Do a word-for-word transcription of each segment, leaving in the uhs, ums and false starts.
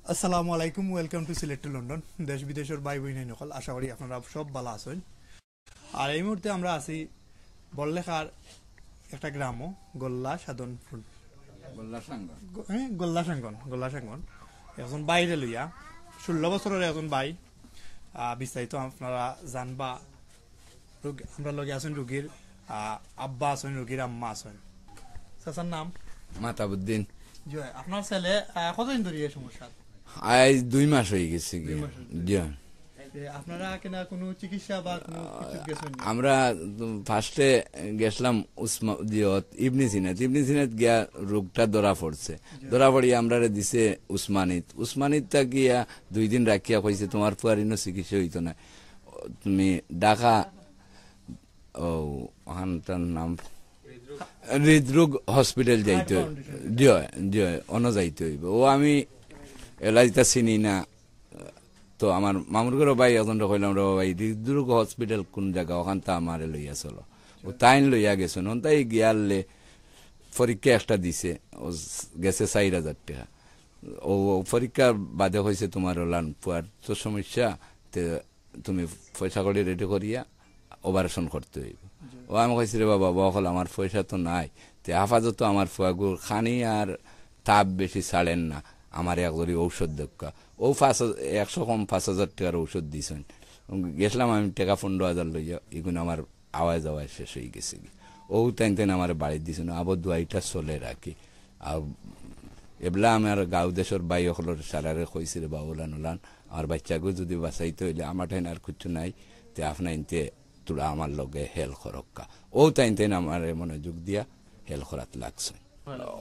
আসসালামু আলাইকুম, welcome to Sylhet to London. দেশ বিদেশর ভাই বইন অকল, আশা করি আপনারা সব ভালা আছইন। আর এই মুহূর্তে আমরা আছি বড়লেখার একটা গ্রামও, গোল্লা সাধনপুর। গোল্লা সাঙ্গন। গো-, হ্যাঁ, গোল্লা সাঙ্গন, গোল্লা সাঙ্গন। একজন ভাইরে লইয়া, ষোলো বছরর একজন ভাই, আহ, বিস্তারিত আপনারা জানবা। রোগ-, আমরার লগে আছইন রোগীর, আহ, আব্বা আছইন, রোগীর আম্মা আছইন। চাচার নাম? মাতাবুদ্দিন। জি অয়, আপনার ছেলে, আহ, কতদিন ধরি এই সমস্যা? আইজ দুই মাস অইগেছে কি। দুই মাস অইগেছে। জি অয়। এ, আপনারা কিনা কোনো চিকিৎসা বা কোনো কিছু গেছইন নি? আমরা ফার্স্টে গেছলাম উসমা-, জি অয়, ইবনে সিনাত। ইবনে সিনাত গিয়া রোগটা ধরা পড়ছে। জি। ধরা পড়িয়া আমরারে দিছে উসমানিত। উসমানিত থাকিয়া দুই দিন রাখিয়া কইছে, "তোমার ফুয়ার ইনো চিকিৎসা অইতো না, তুমি ঢাকা, ও, ওখানটার নাম হৃদরোগ হসপিটাল যাইতে অইব।" জি অয়, জি অয়, অনো যাইতে অইব। ও আমি এলাইতা চিনি না, তো আমার মামুর ঘরর ভাই একজনরে কইলাম, "রে ভাই, হৃদরোগ হসপিটাল কোন জাগা, ওখান তো আমারে লইয়া চলো।" ও তাইন লইয়া গেছইন, অন তাই গিয়ালে পরীক্ষা একটা দিছে, ও গেছে চাইর হাজার টেকা। ও, ও পরীক্ষার বাদে কইছে, "তোমার ওলান ফুয়ার তো সমস্যা, তে তুমি পয়সা কড়ি রেডি করিয়া অপারেশন করতে অইব।" ও আমি কইছি, "রে বাবা, বাবা অকল আমার পয়সা তো নাই, তে আপাতত আমার ফুয়াগুর খানি আর তাপ বেশি ছাড়ের না, আমারে এক জরি ঔষধ দেউক্কা।" ও পাঁচ হাজার, একশো কম পাঁচ হাজার টেকার ঔষধ দিছইন। গেছলাম আমি টেকা পনেরো হাজার লইয়া, ইগুন আমার আওয়ায় যাওয়ায় শেষ অইগেছে গি। ও তাইন তাইন আমারে বাড়িত দিছইন, আবো দুয়াইটা চলের আর কি। আর এবলা আমার গাঁও দেশর ভাই অকলর সারারে কইছি, "রে বা, ওলান ওলান, আমার বাইচ্চাগু যদি বাঁচাইতে অইলে আমার ঠাইন আর কিচ্ছু নাই, তে আপনা ইনতে তোরা আমার লগে হেল্প করক্কা।" ও তাইন তাইন আমারে মনোযোগ দিয়া হেল্প করাত লাগছে।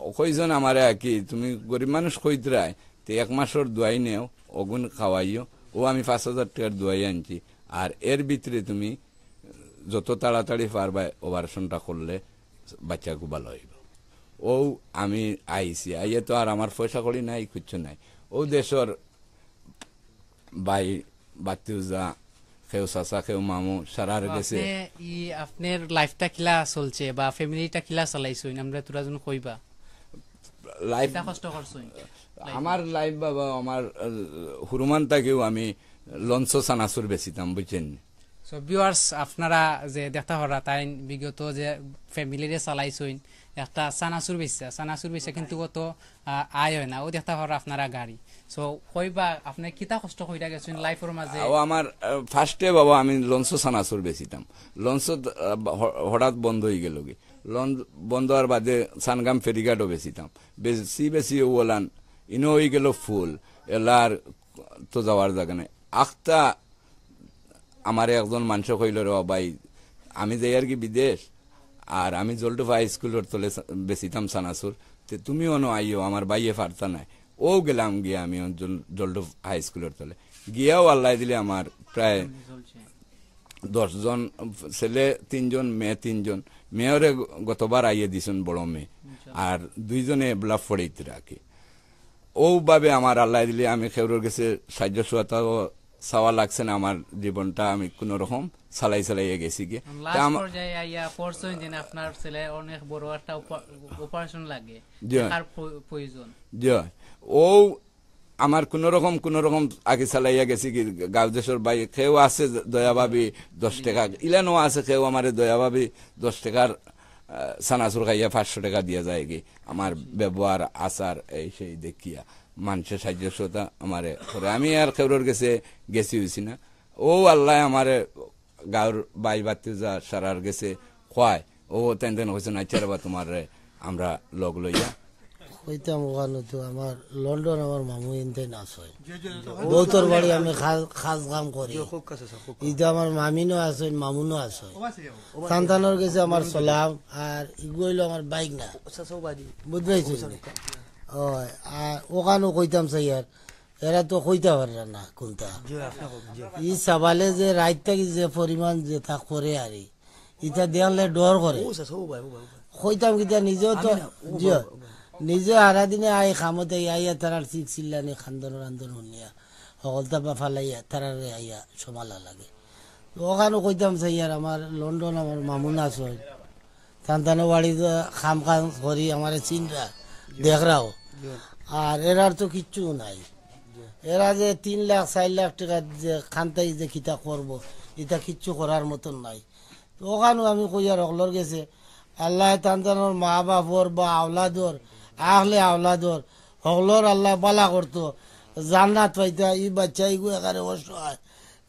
ও কইছইন আমারে আর কি, "তুমি গরিব মানুষ কইতরায়, তে এক মাসর দুয়াই নেও, অগুন খাওয়াইও।" ও আমি পাঁচ হাজার টেকার দুয়াই আনছি, আর এর ভিতরে তুমি যত তাড়াতাড়ি পারবায় অপারেশনটা করলে বাইচ্চাগু ভালা অইব। ও আমি আইছি, আইয়া তো আর আমার পয়সা কড়ি নাই, কিচ্ছু নাই। ও দেশর ভাই, ভাতিজা, কেউ চাচা, কেউ মামু, সারার তো গেছে। আপনে ই, আপনার লাইফটা কিলা চলছে বা ফ্যামিলিটা কিলা চালাইছইন, আমরা তোরা জন কইবা? লাইফ কিতা কষ্ট করছইন? আমার লাইফ বাবা, আমার, আহ, হুরুমান থাকিও আমি লঞ্চ চানাচুর বেচিতাম, বুঝছেন? So, viewers, আপনারা যে দেখতা পাররা, তাইন বিগত যে ফ্যামিলিরে চালাইছইন, একটা চানাচুর বেচা, চানাচুর বেচা কিন্তু অত, আহ, আয় অয় না। ও দেখতা পাররা আপনারা গাড়ি। So, কইবা, আপনে কিতা কষ্ট কইরা গেছইন লাইফর মাঝে? ও আমার, আহ, ফার্স্টে বাবা আমি লঞ্চ চানাচুর বেচিতাম। লঞ্চ, আহ, হ-, হঠাৎ বন্ধ অইগেলো গি। লঞ্চ বন্ধ অওয়ার বাদে সানগাম ফেরিঘাটও বেচিতাম। বেচি বেচি ও ওলান, ইনো অইগেলো ফুল। এলার তো যাওয়ার জাগা নাই। আখতা আমারে একজন মানষে কইলো, "রে বা ভাই, আমি যাইয়ার গি বিদেশ, আর আমি জলডুফা হাই স্কুলর তলে চা-, বেচিতাম চানাচুর, তে তুমি অনো আইও, আমার ভাইয়ে পারতা নায়।" ও গেলাম গিয়া আমি অন জল-, জলডুফা হাই স্কুলর তলে। গিয়াও আল্লায় দিলে আমার প্রায় দশ জন, ছেলে তিনজন, মেয়ে তিনজন। মেয়রে গতবার আইয়ে দিছইন বড় মেয়ে, আর দুইজনে এবলা পড়িত রাখে। ও ভাবে আমার আল্লায় দিলে আমি কেউরর গেছে সাহায্য সহায়তাও চাওয়া লাগছে না, আমার জীবনটা আমি কোনো রকম চালাই চালাইয়া গেছি গিয়া। লাস্ট তা আমা- পর্যায়ে আইয়া পড়ছইন যে না, আপনার ছেলে অনেক বড় একটা অপা-, অপারেশন লাগে, জি। টাকার প্র-, প্রয়োজন। জি। ও আমার কোনো রকম, কোনো রকম আগে চালাইয়া গেছি গি, গাঁও দেশর ভাই, কেউ আছে দয়া ভাবি দশ টেকা, ইলানও আছে কেউ আমারে দয়া ভাবি দশ টেকার, আহ, চানাচুর খাইয়া পাঁচশো টেকা দিয়া যায় গি। আমার ব্যবহার, আচার, এই সেই দেখিয়া মানষে সাহায্য সহায়তা আমারে করে। আমি আর কেউরর গেছে গেছি অইছি না। ও আল্লায় আমারে গাঁওর ভাই ভাতিজা সারার গেছে কয়, ও তেন তেন কইছইন, "আচ্ছা রে বা, তোমারে আমরা লগ লইয়া।" কইতাম ওখানো তো আমার লন্ডন আমার মামু ইনতে না ছয়। বউতর বাড়ি আমি কাজ, কাজ কাম করি। ইতা আমার মামিনও আছইন, মামুনও আছইন। সন্তানর গেছে আমার সালাম, আর ইগু অইলো আমার বাইক না। বুঝবাইছো নি? অয়, আর ওখানো কইতাম চাইয়ার, এরা তো কইতা পাররা না কোনটা। ই সাবালে যে রাইত থাকি যে পরিমাণ যে তা করে আরি, ইতা দেখলে ডর করে। কইতাম কিতা নিজেও তো, জি, নিজে হারা দিনে আই খামতে আইয়া তারার চিক চিল্লানি খান্দন রান্দন হুনিয়া, হকলতা বা ফালাইয়া তারারে আইয়া সমালা লাগে। ওখানো কইতাম চাইয়ার আমার লন্ডন আমার মামুন আছইন, তান তানো বাড়ি তো খাম খাম করি আমারে চিনরা, দেখরাও। আর এরার তো কিচ্ছু নাই। এরা যে তিন লাখ, চাইর লাখ টেকা যে খান্তাই যে কিতা করবো, ইতা কিচ্ছু করার মতন নাই। তো অখানউ আমি কইয়ার হকলর গেছে, আল্লায় তান তানর মা বাপর বা আওলাদর, আহলে আওলাদর, হকলর আল্লায় বালা করতো, জান্নাত পাইতা। ই বাইচ্চা ইগু একেবারে অসহায়,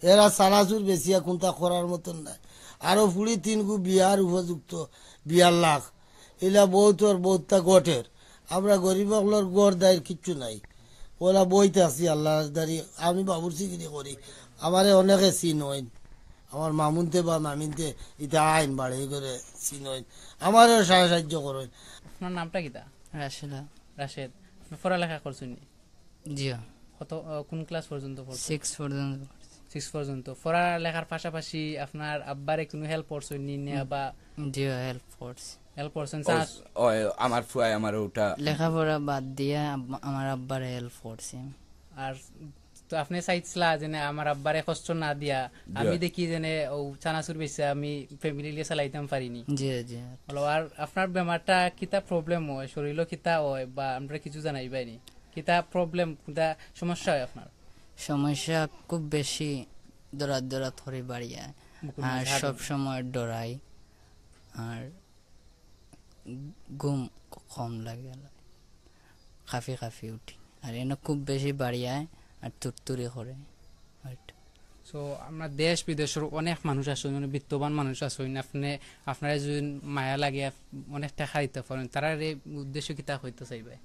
এরা চানাচুর বেচিয়া কুন্তা করার মতন নাই। আরো ফুড়ি তিনগু বিয়ার উপযুক্ত, বিয়ার লাখ, ইলা বউতর বউততা গটের। আমরা গরিব অকলর ঘর দাইর কিচ্ছু নাই। অলা বইত আছি আল্লার রাজদারি, আমি বাবুর্চিগিরি করি। আমারে অনেকে চিনইন, আমার মামুনতে বা মামিনতে ইতা আইন বাড়ি করে চিনইন, আমারে সাহায্য করইন। আপনার নামটা কিতা? রাশেদা। রাশেদ, আপনি পড়ালেখা করছেন নি? জি। কত, আহ, কোন ক্লাস পর্যন্ত পড়ছেন? সিক্স পর্যন্ত পড়ছি। সিক্স পর্যন্ত। পড়ালেখার পাশাপাশি আপনার আব্বারে কোনো হেল্প করছেন নি, নে হুম। বা জি, হেল্প করছি। হেল্প করছেন? ও, চাষ ও, আমার ফুয়ায় আমার ওটা লেখাপড়া বাদ দিয়া আব-, আমার আব্বারে হেল্প করছি আমি। আর তো আপনি চাইছিলা যে না, আমার আব্বারে কষ্ট না দিয়া, আমি জি। দেখি যে না, ও চানাচুর বেচে আমি ফ্যামিলি লিয়ে চালাইতাম পারিনি। জি, জি। হলো, আর আপনার বেমারটা কিতা প্রবলেম হয়, শরীরও কিতা হয়, বা আমরা কিছু জানাইবাইনি? কিতা প্রবলেম, কিতা সমস্যা হয় আপনার? সমস্যা খুব বেশি, দৌড়াত দৌড়াত করি বাড়ি আয়। বুকুর আর মাঝে হাত সব সময় ডরাই। আর ঘুম কম লাগে, কাঁপি কাঁপি উঠি। আর এনে খুব বেশি বাড়ি আয় আর তুরতুরি করে। Right. So, আমরা দেশ বিদেশর অনেক মানুষ আছইন, অনেক বিত্তবান মানুষ আছইন, আপনি, আপনারা যদি মায়া লাগে, আপ-, অনেক টেকা দিতা পারইন, তারার এই উদ্দেশ্য কিতা কইতা চাইবায়?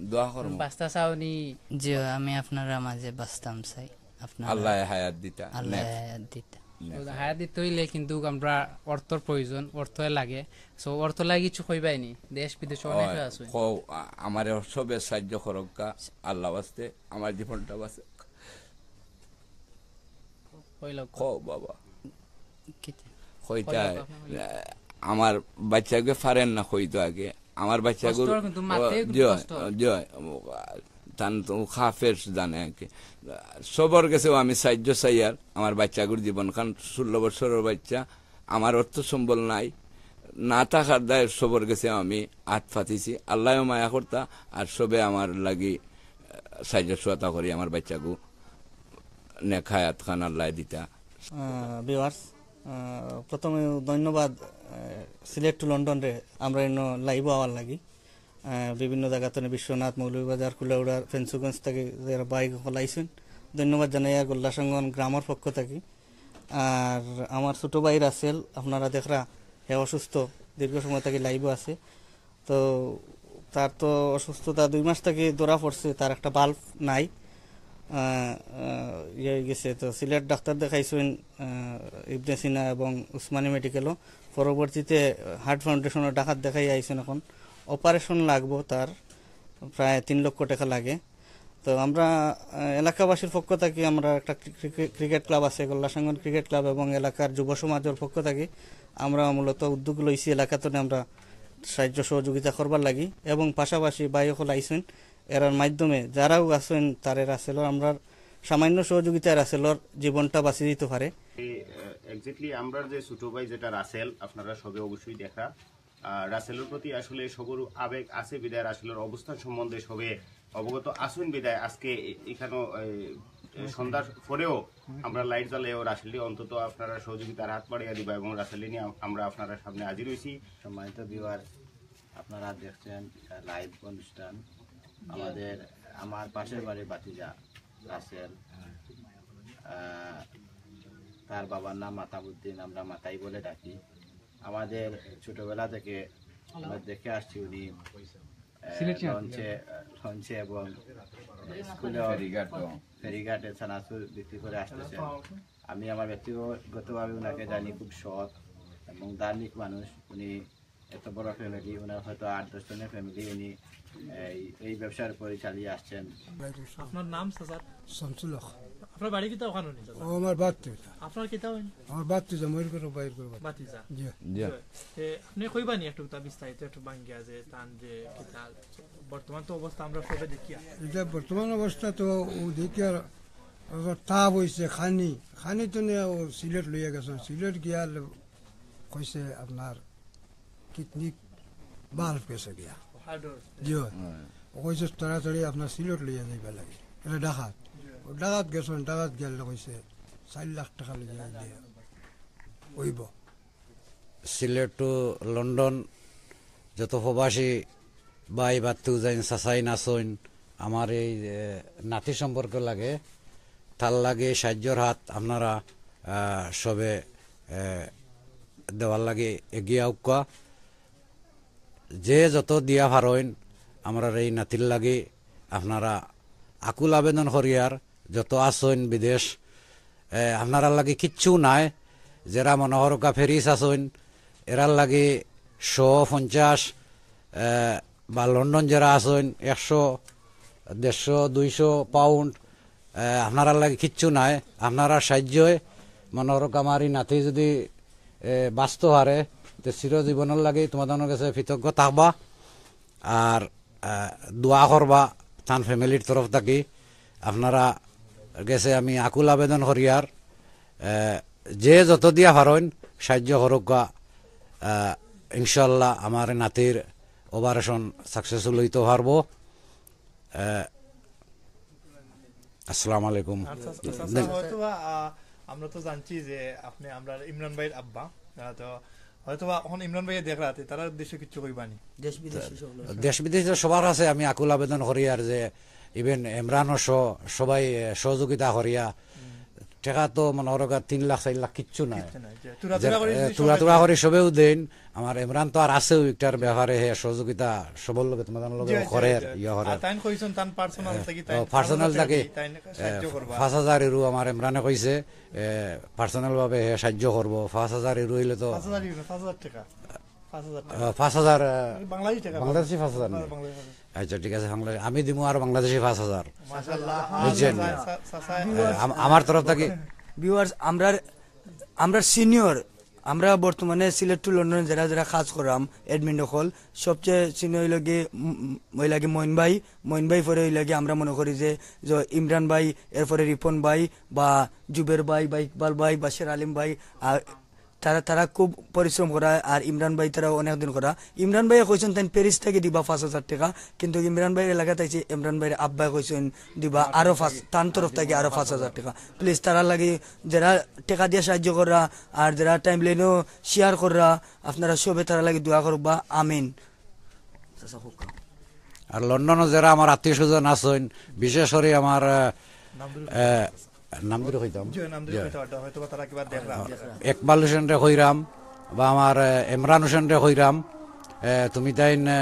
দোয়া করমু। বাঁচতা চাওনি? জি, আমি আপনারার মাঝে বাঁচতাম চাই। আপনারা আল্লায় হায়াত দিতা। আল্লায় নেক। হায়াত দিতা। নেক। তো হায়াত দিতে অইলে কিন্তু আমরা অর্থর প্রয়োজন, অর্থ লাগে। So, অর্থ লাগি কিছু কইবায়নি? দেশ বিদেশে অনেকে ওই, আছইন। কও, আ-, আমারে সবে সাহায্য করউক্কা, আল্লার ওয়াস্তে আমার জীবনটা বাঁচউক। কইলাউক্কা। কও বাবা। কিতা? কইতা, কইলাউক্কা, কইলাউক্কা। আ, আমার বাচ্চাগুয়ে পারের না কইতো আগে। আমার বাচ্চাগুর, কষ্ট কিন্তু মাতে ও, কিন্তু জি, কষ্ট। জি, ও, তান তো কাফের জানে আর কি। সবর গেছেও আমি সাহায্য চাইয়ার, আমার বাচ্চাগুর জীবনখান ষোলো বছরর বাচ্চা, আমার অর্থ সম্বল নাই, না থাকার দায় সবর গেছে আমি আত পাতিছি। আল্লায়ও মায়া করতা, আর সবে আমার লাগি, আহ, সাহায্য সহায়তা করি আমার বাচ্চাগু নেক হায়াত খান আল্লায় দিতা। আহ, viewers, আহ, প্রথমে ধন্যবাদ, আহ, সিলেট to লন্ডনরে আমরা ইনো live আওয়ার লাগি। আহ, বিভিন্ন জাগা তনে বিশ্বনাথ, মৌলভীবাজার, কুলাউড়ার, ফেঞ্চুগঞ্জ থাকি যারা ভাই হকল আইছইন, ধন্যবাদ জানাইয়ার গোল্লাসঙ্গন গ্রামর পক্ষ থাকি। আর আমার ছোট ভাই রাসেল, আপনারা দেখরা, হে অসুস্থ, দীর্ঘ সময় থাকি live-ও আছে। তো তার তো অসুস্থতা দুই মাস থাকি ধরা পড়ছে, তার একটা বাল্ব নাই। আহ, আহ, ইয়ে হয়ে গেছে, তো সিলেট ডাক্তার দেখাইছইন, আহ, ইবনে সিনা এবং উসমানী মেডিকেলও। পরবর্তীতে হার্ট ফাউন্ডেশনও ঢাকাত দেখাই আইছইন, এখন অপারেশন লাগবো তার, প্রায় তিন লক্ষ টাকা লাগে। তো আমরা, আহ, এলাকাবাসীর পক্ষ থাকি আমরা একটা ক্রি-, ক্রি-, ক্রিকেট ক্লাব আছে, গোল্লাসঙ্গন ক্রিকেট ক্লাব, এবং এলাকার যুব সমাজর পক্ষ থাকি আমরা মূলত উদ্যোগ লইছি এলাকাত আমরা সাহায্য সহযোগিতা করবার লাগি, এবং পাশাপাশি ভাই হকল আইছইন, এরার মাধ্যমে যারাও আছইন তারে রাসেলর আমরার সামান্য সহযোগিতায় রাসেলর জীবনটা বাঁচি দিতে পারে। এই, আহ, exactly আমরার যে ছোট ভাই যেটা রাসেল, আপনারা সবে অবশ্যই দেখরা, আহ, রাসেলর প্রতি আসলে সবর আবেগ আছে বিধায় রাসেলর অবস্থান সম্বন্ধে সবে অবগত আছইন বিধায় আজকে এ-, এখানেও, এ, এ, সন্ধ্যার পরেও আমরা light জ্বালাইও রাসেলরে অন্তত আপনারা সহযোগিতার হাত বাড়িয়ে দিবা এবং রাসেলরে নিয়ে আম-, আমরা আপনারা সামনে হাজির হইছি। সম্মানিত viewer, আপনারা দেখছেন, আহ, live অনুষ্ঠান। আমাদের, আমার পাশের বাড়ির ভাতিজা রাসেল, আহ, তার বাবার নাম মাতাবুদ্দিন, আমরা মাতাই বলে ডাকি। আমাদের ছোটবেলা থেকে আমরা দেখে আসছি উনি, আহ, সিলেটি আনতে লঞ্চে, লঞ্চে এবং স্কুলে ফেরিঘাটও। ফেরিঘাটে চানাচুর বিক্রি করে আসতেছেন। আমি আমার ব্যক্তিগতভাবে ওনাকে জানি খুব সৎ এবং ধার্মিক মানুষ। উনি এত বড় ফ্যামিলি, ওনার হয়তো আট দশ জনের ফ্যামিলি, উনি এই, এই ব্যবসার উপরে চালিয়ে আসছেন। আপনার নাম, চাচা? শামসুল হক। আপনার বাড়ি কিতা ওখানে নি, চাচা? ও, আমার বাত্তি ওটা। আপনার কিতা হইন? আমার বাত্তি যা, ময়ূর করে বাইর করে বাত্তি। বাত্তি যা। জি। জি। তে আপনি কইবা নি একটু তা বিস্তারিত একটু ভাঙ্গিয়া যে তান যে কিতা বর্তমান তো অবস্থা আমরা সবে দেখিয়া। এটা বর্তমান অবস্থা তো ও দেখিয়ার, আবার তাপ হইছে, খানি, খানি তো নিয়ে ও সিলেট লইয়া গেছে, সিলেট গিয়া ল-, কইছে আপনার কিডনি বাল্ব গেছে গিয়া। হার্ডওয়্যার। জি হয়। ও কইছে তাড়াতাড়ি আপনার সিলেট লইয়া যাইবা লাগে, এটা ঢাকা। ও ঢাকাত গেছইন, ঢাকাত গেলে কইছে চাইর লাখ টেকা লইয়া আইলে অইবো। সিলেট to লন্ডন যত প্রবাসী ভাই বাত্তু যাইন, চাচাইন আছইন, আমার এই, এ, নাতি সম্পর্ক লাগে, তার লাগি সাহায্যর হাত আপনারা, আ, সবে, এ, দেওয়ার লাগি এগিয়ে আউক্কা। যে যত দিয়া পারইন, আমরার এই নাতির লাগি আপনারা আকুল আবেদন করিয়ার, যত আছইন বিদেশ, এ, আপনারার লাগি কিচ্ছু নাই। যেরা মনে করউক্কা প্যারিস আছইন, এরার লাগি শো পঞ্চাশ, এ, বা লন্ডন যেরা আছইন, একশো, দেড়শো, দুইশো পাউন্ড, এ, আপনারার লাগি কিচ্ছু নাই। আপনারার সাহায্যে মনে করউক্কা আমার এই নাতি যদি, এ, বাঁচতো পারে, তে চিরজীবনর লাগি তোমাদের গেছে কৃতজ্ঞ থাকবা। আর, এ, দোয়া করবা তান ফ্যামিলির তরফ থাকি। আপনারা গেছে আমি আকুল আবেদন করিয়ার, এ, যে যত দিয়া পারইন সাহায্য করউক্কা। এ, ইনশাআল্লাহ আমার নাতির অপারেশন সাকসেসফুল অইতো পারবো। এ, আসসালামু আলাইকুম। আচ্ছা, আচ্ছা, আচ্ছা, হয়তো বা, আ, আমরা তো জানছি যে আপনি আমরার ইমরান ভাইর আব্বা, আ, তো হয়তো বা এখন ইমরান ভাইয়ে দেখরা, তে তারার উদ্দেশ্যে কিচ্ছু কইবানি? দেশ বিদেশে সব লোক। দেশ বিদেশে সবার কাছে আমি আকুল আবেদন করিয়ার যে even ইমরানও সহ সবাই, এ, সহযোগিতা করিয়া। হুম। টেকা তো মনে করউক্কা তিন লাখ, চাইর লাখ কিচ্ছু নাই। কিচ্ছু নাই, যে তুরা যে, তুরা করি এ, যে তুরা সবাই তুরা দেয়। করি সবেউ দেইন। আমার ইমরান তো আর আছেউ, ইকটার ব্যাপারে হে সহযোগিতা সবর লগে, তোমাদের লগে জি, জি, করের, জি। ইয়া করের। আর তাইন কইছইন তান পার্সোনাল এ, থাকি, ও, তাইন পার্সোনাল থাকি, তাইন এ, সাহায্য করবা। পাঁচ হাজার ইউরো আমার ইমরানে কইছে, এ, পার্সোনাল ভাবে হে সাহায্য করবো। পাঁচ হাজার ইউরো অইলে তো পাঁচ হাজার ইউরো, পাঁচ হাজার টেকা। পাঁচ হাজার টেকা। আ, পাঁচ হাজার, আ, বাংলাদেশি টেকা। বাংলাদেশি পাঁচ হাজার নি? বাংলাদেশি পাঁচ হাজার। আচ্ছা, ঠিক আছে, বাংলা-, আমি দিমু আর বাংলাদেশি পাঁচ হাজার। মাশাআল্লাহ। বুঝছেন? সা-, সা-, সা-, এ, আম-, আমার তরফ থাকি। ভিউয়ার্স, আমরার, আমরার সিনিয়র, আমরা বর্তমানে সিলেট to লন্ডন যেরা যেরা কাজ করাম, অ্যাডমিন অকল, সবচেয়ে সিনিয়র অইল গি, উম, উম, অইলা গি মইন ভাই, মইন ভাই পরে অইলা গি আমরা মনে করি যে, যে ইমরান ভাই, এরপরে রিপন ভাই, বা জুবের ভাই, বা ইকবাল ভাই, বা শের আলিম ভাই, আর তারা, তারা খুব পরিশ্রম করা, আর ইমরান ভাই তারা অনেক দিন করা। ইমরান ভাইয়ে কইছইন তাইন প্যারিস থাকি দিবা পাঁচ হাজার টেকা, কিন্তু ইমরান ভাইর এলাকাত আইছি, ইমরান ভাইর আব্বায় কইছইন দিবা আরো পাঁচ, তান তরফ থাকি আরো পাঁচ হাজার টেকা। প্লিজ, তারার লাগি যেরা টেকা দিয়া সাহায্য কররা, আর যেরা টাইমলাইনও শেয়ার কররা, আপনারা সবে তারার লাগি দোয়া করবা। আমিন। আর লন্ডনও যেরা আমার আত্মীয় স্বজন আছইন, বিশেষ করি আমার, আহ, আহ, নাম ধরে কইতাম। জি, নাম ধরে জি। কইতে পারতাম, হয়তো বা তারা কিবা দেখরা। আহ, ইকবাল হোসেনরে কইরাম, বা আমার, আহ, ইমরান হোসেনরে কইরাম, আহ, তুমি তাইন, আহ,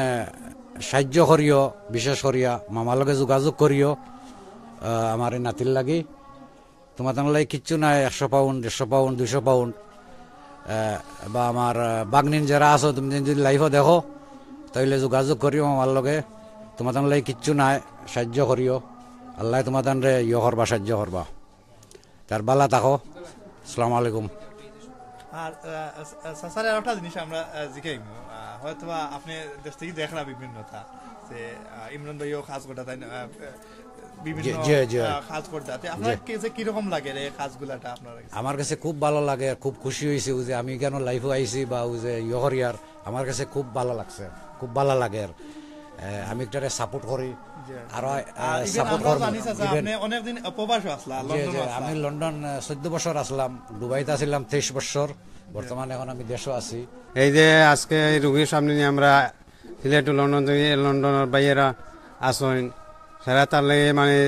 সাহায্য করিও, বিশেষ করিয়া মামার লগে যোগাযোগ করিও, আহ, আমার এই নাতির লাগি। তোমার তার লাগি কিচ্ছু নাই, একশো পাউন্ড, দেড়শো পাউন্ড, দুইশো পাউন্ড, আহ, বা আমার, আহ, বাগনিন যেরা আছো, তুমি যদি লাইভও দেখো, তাইলে যোগাযোগ করিও আমার লগে। তোমার তার লাগি কিচ্ছু নাই, সাহায্য করিও। আল্লায় তোমার তানরে ইয়ে করবা, সাহায্য করবা। তার বালা থাকো। আসসালামু আলাইকুম। আর, আহ, আহ, স্যার, আরেকটা জিনিস আমরা, আহ, জিকাইমু, আহ, হয়তো বা আপনি দেশ থাকি দেখরা বিভিন্নতা, যে, আহ, ইমরান ভাইও কাজ করতা, তাই না? আহ, বিভিন্ন, জি, জি, জি। আহ, কাজ করতা। তে আপনার জি। কাছে কিরকম লাগে রে কাজগুলাটা আপনার কাছে? আমার কাছে খুব ভালা লাগে, খুব খুশি অইছি, ওই যে আমি কেন লাইভও আইছি বা ওই যে ইয়ে করি আর আমার কাছে খুব ভালা লাগছে, খুব ভালা লাগের। এ, আমি একটারে সাপোর্ট করি। জি। আরো, এ, আর even সাপোর্ট আমরা করবো। জানি, চাচা, even আপনি অনেকদিন প্রবাসও আছলা, জি, লন্ডনও জি, আছলা। আমি লন্ডন, এ, চৌদ্দ বছর আছলাম, দুবাইত আছিলাম তেইশ বছর, বর্তমানে এখন আমি দেশও আছি। এই যে আজকে এই রুগীর সামনে নিয়ে আমরা সিলেট to লন্ডন থাকি, লন্ডনর ভাইয়েরা আছইন, তারা তার লাগি মানে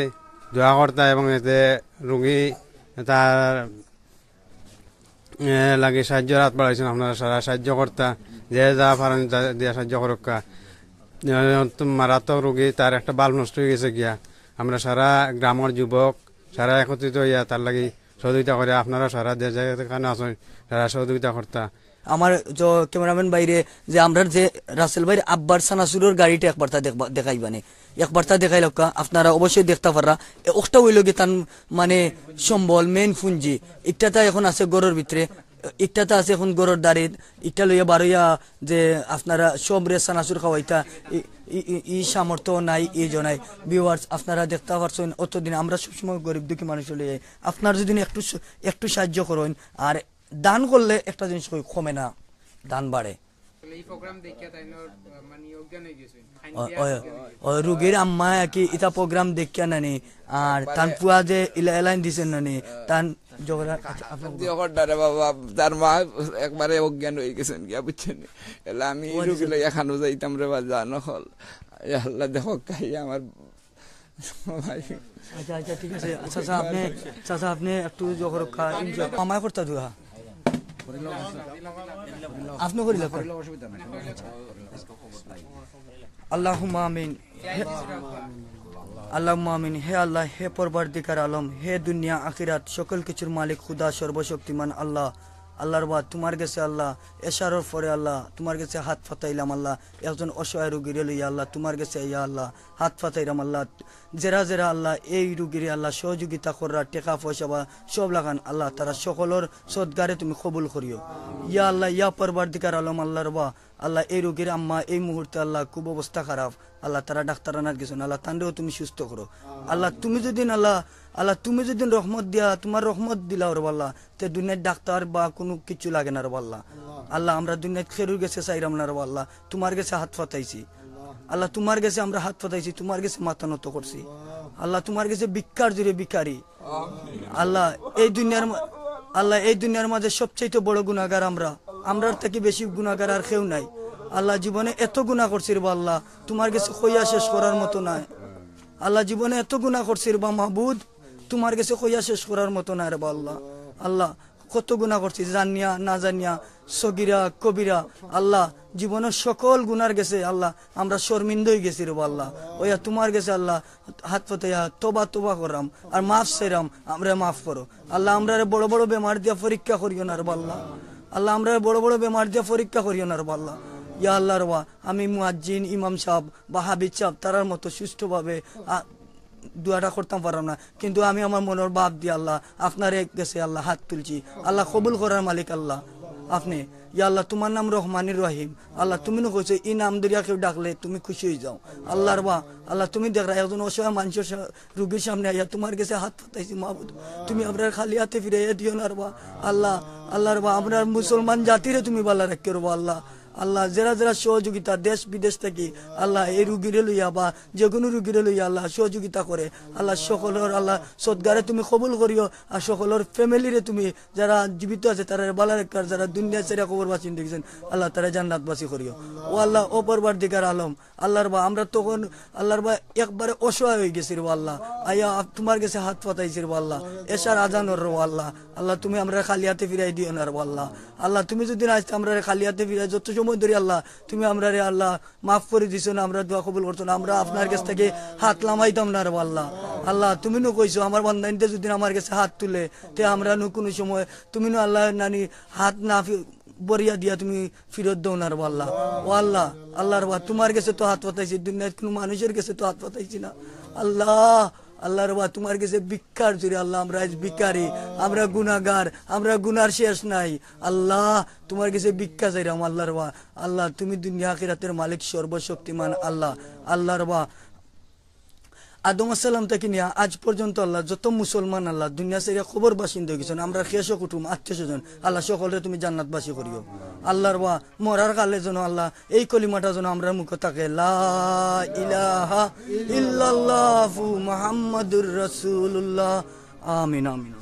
দোয়া করতা এবং এতে রুগী তার এ, লাগি সাহায্যর হাত বাড়াইছইন, আপনারা সারা সাহায্য করতা, যে যা পারইন তা দিয়া সাহায্য করউক্কা। এ, তো মারাত্মক রোগী, তার একটা বাল্ব নষ্ট অই গেছে গিয়া। আমরা সারা গ্রামর যুবক, সারা একত্রিত অইয়া তার লাগি সহযোগিতা করি, আপনারা সারা যে যেখানো আছইন, সারা সহযোগিতা করতা। আমার যে ক্যামেরাম্যান ভাইরে, যে আমরার যে রাসেল ভাইর আব্বার সানাসুরর গাড়িটা একবার তা দেখবা, দেখাইবানে, একবার তা দেখাইলাউক্কা, আপনারা অবশ্যই দেখতা পাররা। এ, ওটা অইলো গি তান মানে সম্বল, মেইন পুঞ্জি। ইকটাতা এখন আছে ঘরর ভিতরে, ইকটাতা আছে এখন ঘরর দারিত, ইকটা লইয়া বারইয়া যে আপনারা সবরে সানাসুর খাওয়াইতা, ই, ই, ই, ই সামর্থ্য নাই, ই জনাই। ভিউয়ার্স, আপনারা দেখতা পারছইন, অতদিন আমরা সবসময় গরিব দুঃখী মানুষ লইয়া, আপনারা যদি একটু স-, একটু সাহায্য করইন, আর দান করলে একটা জিনিস কই, কমে না, দান বাড়ে। এই প্রোগ্রাম দেখিয়া তাইন, আহ, মানে অজ্ঞান অই গেছইন। অ, অ, অ, রুগীর আম্মা কি ইতা প্রোগ্রাম দেখিয়া নানি, আর তান ফুয়া যে ইলা এলাইন দিছইন নানি, তান ঝগড়া, আচ্ছা, আপনি জি, হঠাৎ রে বাবা, তার মা একবারে অজ্ঞান অই গেছইন গিয়া, বুঝছইন নি? এলা আমি ও, রুগী আচ্ছা। লইয়া খানো যাইতাম রে বা, জানো হল। ইয়া আল্লাহ, দেখো কাই আমার ভাই। আচ্ছা, আচ্ছা, ঠিক আছে। আচ্ছা, আচ্ছা, আপনি, আচ্ছা, আচ্ছা, আপনি একটু জোহর খা-, ইনশা-, আমায় করতা দোয়া। আপনি করিলা, করিলা। আল্লাহুম্মা আমিন। হে, আল্লাহুম্মা আমিন। হে আল্লাহ, হে পরওয়ারদিগার আলম, হে দুনিয়া আখিরাত সকল কিছুর মালিক খুদা সর্বশক্তিমান আল্লাহ, আল্লাহর বা তোমার গেছে আল্লাহ, এশারর পরে আল্লাহ, তোমার গেছে হাত পাতাইলাম আল্লাহ, একজন অসহায় রুগীরে লইয়া আল্লাহ, তোমার গেছে ইয়া আল্লাহ, হাত পাতাইরাম আল্লাহ, যেরা যেরা আল্লাহ এই রুগীরে আল্লাহ সহযোগিতা কররা, টেকা পয়সা বা সব লাখান আল্লাহ, তারা সকলর সদগারে তুমি কবুল করিও। ইয়া আল্লাহ, ইয়া পরওয়ারদিগার আলম আল্লাহর বা, আল্লাহ এই রুগীর আম্মা এই মুহূর্তে আল্লাহ খুব অবস্থা খারাপ, আল্লাহ তারা ডাক্তার আনাত গেছইন, আল্লাহ তানরেও তুমি সুস্থ করো। আল্লাহ তুমি যদি আল্লাহ, আল্লাহ তুমি যদি রহমত দিয়া, তোমার রহমত দিলাও রে আল্লাহ, তে দুনিয়ার ডাক্তার বা কোনো কিছু লাগে না রে আল্লাহ। আল্লাহ আমরা দুনিয়ার খেরুর গেছে চাইরাম না রে আল্লাহ, তোমার গেছে হাত পাতাইছি। আল্লাহ তোমার গেছে আমরা হাত পাতাইছি, তোমার গেছে মাথা নত করছি। আল্লাহ তোমার গেছে ভিক্ষার জোরে ভিখারি। আল্লাহ এই দুনিয়ার মা-, আল্লাহ এই দুনিয়ার মাঝে সবচাইতে বড় গুনাহগার আমরা, আমরার থাকি বেশি গুনাহগার আর কেউ নাই। আল্লাহ জীবনে এত গুনাহ করছি রে আল্লাহ, তোমার গেছে কইয়া শেষ করার মতো নাই। আল্লাহ জীবনে এত গুনাহ করছি রে বা মাবুদ, তোমার গেছে কইয়া শেষ করার মতো নাই রে বা আল্লাহ। আল্লাহ কত গুনাহ করছি, জানিয়া না জানিয়া, সগিরা কবিরা। আল্লাহ জীবনের সকল গুনার গেছে আল্লাহ আমরা শর্মিন্দা অই গেছি রে বা আল্লাহ। ওয়া তোমার গেছে আল্লাহ হাত পাতাইয়া তবা তবা করাম আর মাফ চাইরাম, আমরা মাফ করো। আল্লাহ আমরারে বড় বড় বেমার দিয়া পরীক্ষা করিও না রে বা আল্লাহ। আল্লাহ আমরারে বড় বড় বেমার দিয়া পরীক্ষা করিও না রে বা আল্লাহ। ইয়া আল্লাহ রে বা, আমি মুয়াজ্জিন ইমাম সাহেব বা হাবিব সাহেব তারার মতো সুষ্ঠুভাবে, আ, দোয়াটা করতাম পারলাম না, কিন্তু আমি আমার মনের ভাব দিয়া আল্লাহ আপনার গেছে আল্লাহ হাত তুলছি। আল্লাহ কবুল করার মালিক আল্লাহ আপনি। ইয়া আল্লাহ তোমার নাম রহমানির রহিম। আল্লাহ তুমি নু কইছো ই নাম ধরিয়া কেউ ডাকলে তুমি খুশি অই যাও। আল্লাহর বা, আল্লাহ তুমি দেখরা একজন অসহায় মানুষের সা-, রুগীর সামনে আইয়া তোমার গেছে হাত পাতাইছি মাবুদ, তুমি আমরারে খালি হাতে ফিরাইয়া দিও না রে বা। আল্লাহ, আল্লাহর বা আমরার মুসলমান জাতিরে তুমি বালা রাখিও রে বা আল্লাহ। আল্লাহ যেরা যেরা সহযোগিতা দেশ বিদেশ থাকি আল্লাহ এই রুগীরে লইয়া বা যে কোনো রুগীরে লইয়া আল্লাহ সহযোগিতা করে আল্লাহ সকলর আল্লাহ সদগারে তুমি কবুল করিও আর সকলর ফ্যামিলিরে তুমি যারা জীবিত আছে তারারে বালা রাখিও আর যারা দুনিয়া ছাড়িয়া কবরবাসী অই গেছইন আল্লাহ তারারে জান্নাতবাসী করিও। ও আল্লাহ ও পরওয়ারদিগার আলম আল্লাহর বা আমরা তখন আল্লাহর বা একবারে অসহায় অই গেছি রে আল্লাহ। আইয়া আপ-, তোমার গেছে হাত পাতাইছি রে আল্লাহ। এশার আজান অর রে আল্লাহ। আল্লাহ তুমি আমরারে খালি হাতে ফিরাই দিও না রে আল্লাহ। আল্লাহ তুমি যদি না আসতে আমরারে খালি হাতে ফিরাই যত সময় ধরি আল্লাহ তুমি আমরারে আল্লাহ মাফ করি দিছো না, আমরা দোয়া কবুল করছো না, আমরা আপনার গেছ থাকি হাত লামাইতাম না রে আল্লাহ। আল্লাহ তুমি নু কইছো আমার বান্দাইন্তে যদি আমার গেছে হাত তুলে তে আমরা নু কোনো সময় তুমি নু আল্লাহ নানি হাত না ফি-, বরিয়া দিয়া তুমি ফিরত দেও না রে আল্লাহ। ও আল্লাহ, আল্লাহর বা তোমার গেছে তো হাত পাতাইছি, দুনিয়ার কোনো মানুষের গেছে তো হাত পাতাইছি না। আল্লাহ, আল্লাহর বা তোমার গেছে ভিক্ষার জোরে আল্লাহ আমরা আজ ভিখারি, আমরা গুনাহগার, আমরা গুনার শেষ নাই। আল্লাহ তোমার গেছে ভিক্ষা চাইরাম আল্লাহর বা। আল্লাহ তুমি দুনিয়া আখিরাতের মালিক সর্বশক্তিমান আল্লাহ। আল্লাহর বা আদম আসসালাম থাকি নিয়া আজ পর্যন্ত আল্লাহ যত মুসলমান আল্লাহ দুনিয়া ছাড়িয়া কবরবাসী অই গেছইন, আমরার শেষ কুটুম আত্মীয় স্বজন আল্লাহ সকলরে তুমি জান্নাতবাসী করিও। আল্লাহর বা মরার কালে যেন আল্লাহ এই কলিমাটা যেন আমরার মুখো থাকে, লা ইলাহা ইল্লাল্লাহু মুহাম্মাদুর রাসূলুল্লাহ। আমিন, আমিন।